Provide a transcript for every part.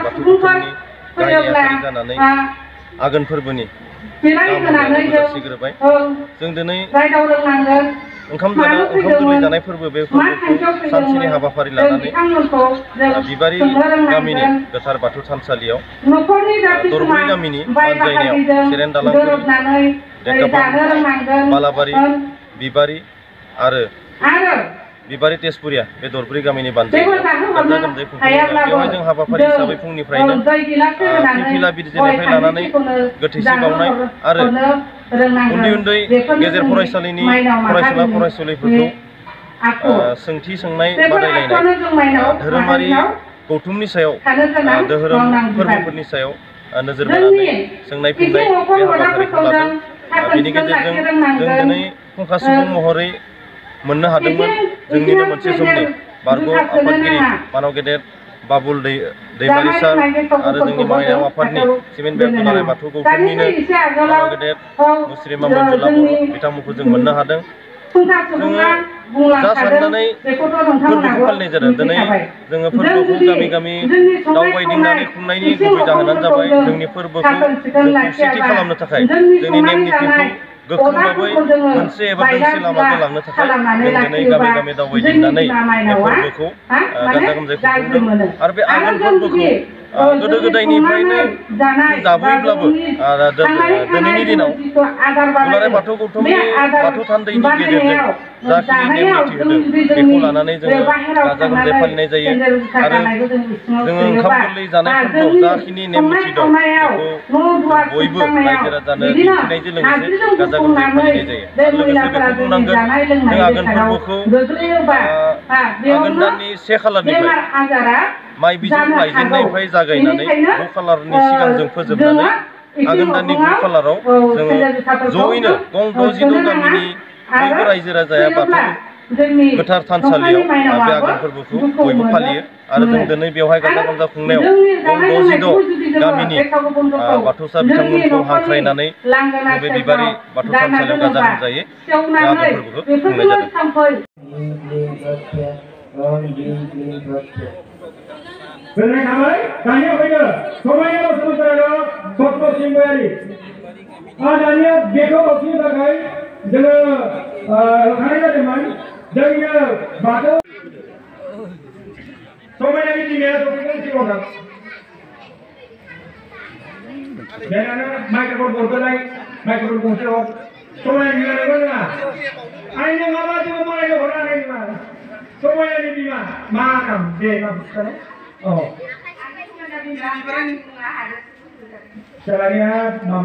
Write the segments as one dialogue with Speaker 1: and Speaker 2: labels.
Speaker 1: बाथौ धोरोमनि गाहाय नेहाथारि जानानै आघोन फोरबोनि जासिग्रोबाय। जों दिनै ओंखाम गोरलै जानाय फोरबो बे फोरबोखौ सानसेनि हाबाफारि लानानै बिबारि गामिनि गोथार बाथौ थानसालियाव दरब्रै गामिनि बानजायनायाव सेरेन दालांगुरि, देकापां, बालाबारि, बिबारि आरो बिबारि तेजपुरिया बे दरब्रै गामिनि बानजायनायाव गाजा गोमजायै खुंफुंदों। बेवहाय जों हाबाफारि हिसाबै फुंनिफ्रायनो फिरफिला बिरजेननायनिफ्राय लानानै गोथैसि बावनाय आरो उन्दै उन्दै गेजेर फरायसालिनि फरायसुला फरायसुलिफोरखौ सोंथि सोंनाय बादायलायनाय, धोरोमारि गौथुमनि सायाव धोरोम फोरबोफोरनि सायाव नोजोर बोनानै सोंनाय फिननाय बे हाबाफारिखौ लादों। बेनि गेजेरजों जों दिनै फुंखा सुबुं महरै मोननो हादोंमोन जोंनिनो मोनसे समनि बारग' आफादगिरि मानाव गेदेर बाबुल दैमारि सार आरो जोंनि माइनाव आफादनि सिमेन्ट बेंक दुलाराय बाथौ गौथुमनिनो मानाव गेदेर मुस्रिमा मन्जुला बर' बिथांमोनखौ जों मोननो हादों। जोङो जा साननानै फोरबोखौ फालिनाय जादों। दिनै जोङो फोरबोखौ गामि गामि दावबायदिंनानै खुंनायनि गुबै जाहोनानो जाबाय जोंनि फोरबोखौ खौसेथि खालामनो थाखाय, जोंनि नेम निथिखौ गोख्रोंभाबै मोनसे एबा दोंसे लामाजों लांनो थाखाय जों दिनै गामि गामि दावबायदिंनानै बे फोरबोखौ गाजा गोमजायै खुंफुंदों। आरो बे आघोन फोरबोखौ गोदो गोदायनिफ्रायनो जाबोयोब्लाबो दिनैनि दिनाव दुलाराय बाथौ गौथुमनि बाथौ थान्दैनि गेजेरजों जाखिनि नेम निथि होदों बेखौ लानानै जोङो गाजा गोमजायै फालिनाय जायो। आरो जोङो ओंखाम गोरलै जानाय फोरबोआव जाखिनि नेम निथि दं बेखौ बयबो रायजो राजानो दिन्थिनायजों लोगोसे गाजा गोमजायै फालिनाय जायो। आरो लोगोसे बेखौ बुंनांगोन जों आघोन फोरबोखौ आघोन दाननि 1 खालारनिफ्राय माइ बिजौ लायजेननायनिफ्राय जागायनानै 9 खालारनि सिगां जों फोजोबनानै आघोन दाननि 9 खालाराव जोङो जयैनो गं 66 गामिनि बयबो रायजो राजाया बाथौ गोथार थानसालियाव बे आघोन फोरबोखौ बयबो फालियो। आरो जों दिनै बेवहाय गाजा गोमजा खुंनायाव गं 66 गामिनि बाथौसा बिथांमोनखौ हांख्रायनानै बे बिबारि बाथौ थानसालियाव गाजा गोमजायै बे आघोन फोरबोखौ खुंनाय जादों।
Speaker 2: गोजोननाय थाबाय। दानिया फैदो समायना बसुमतारी सत्तरसिम बयारि दानिया बेखौ लाखिनो थाखाय जोङो होखानाय जादोंमोन। जोंनो बाथौ समायना मिथिंगाया सफैगोन सिगाङाव बेनानो माइक्र'फन हरदोलाय माइक्र'फन गंसे हर समायना मिलायनायबो नङा आइनो माबा जोङो मालायनो हरनो हानाय नङा। समायनानि बिमा मा नाम दे नाम खिथानाय फिसालानिया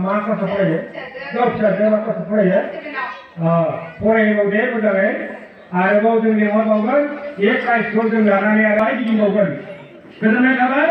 Speaker 2: मा क्लासाव फरायो? फिसाजोआ मा क्लासाव फरायो? फरायबाव दे मोजाङै। आरोबाव जों लिंहरबावगोन बे प्राइजखौ जों लानानै आरो गिदिंबावगोन। गोजोननाय थाबाय।